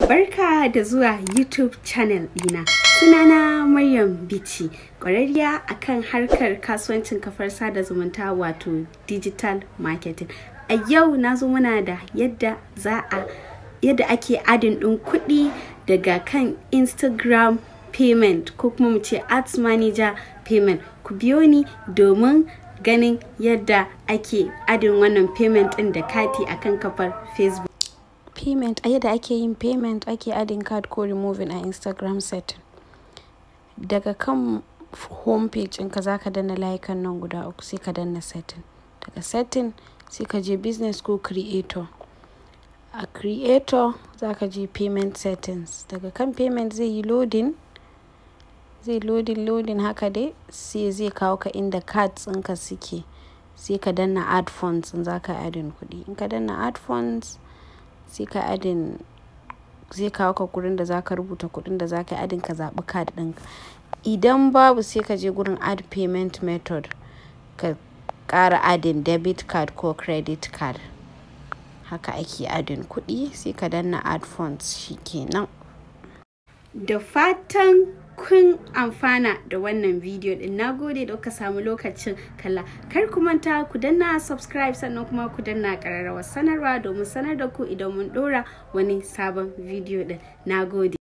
Barka da zuwa YouTube channel ɗina. Sunana Maryam Bichi, ƙwararriya akan harkar kasuwancin kafar sada zumunta, wato digital marketing. A yau na zo muna da yadda ake adding ɗin kuɗi daga kan Instagram payment, ko kuma mu ce Ads Manager payment. Ku biyo ni domin ganin yadda ake adding wannan payment ɗin da kati akan kafar Facebook. Payment, a yadda ake yin payment, ake adding card ko removing a Instagram setting. Daga kan home page ɗinka, za ka danna layukan nan guda uku, sai ka danna setting. Daga setting sai ka je business ko creator. A creator za ka je payment settings. Daga kan payment zai yi loading, zai loading, loading haka dai, sai zai kawo ka inda cards ɗinka suke. Sai ka danna add funds in za ka adding kuɗi. In ka danna add funds, sai ka adding, zai kawo ka gurin da za ka rubuta kuɗin da za ka adding, ka zaɓi card ɗinka. Idan babu, sai ka je gurin add payment method, ka ƙara adding debit card ko credit card. Haka ake adding kuɗi, sai ka danna add funds, shikenan. Da fatan kun amfana da wannan bidiyo din. Nagode da kuka samu lokacin kalla. Kar ku manta ku danna subscribe, sannan kuma ku danna ƙararrawar sanarwa domin sanar da ku idan mun ɗora wani sabon bidiyo din. Nagode.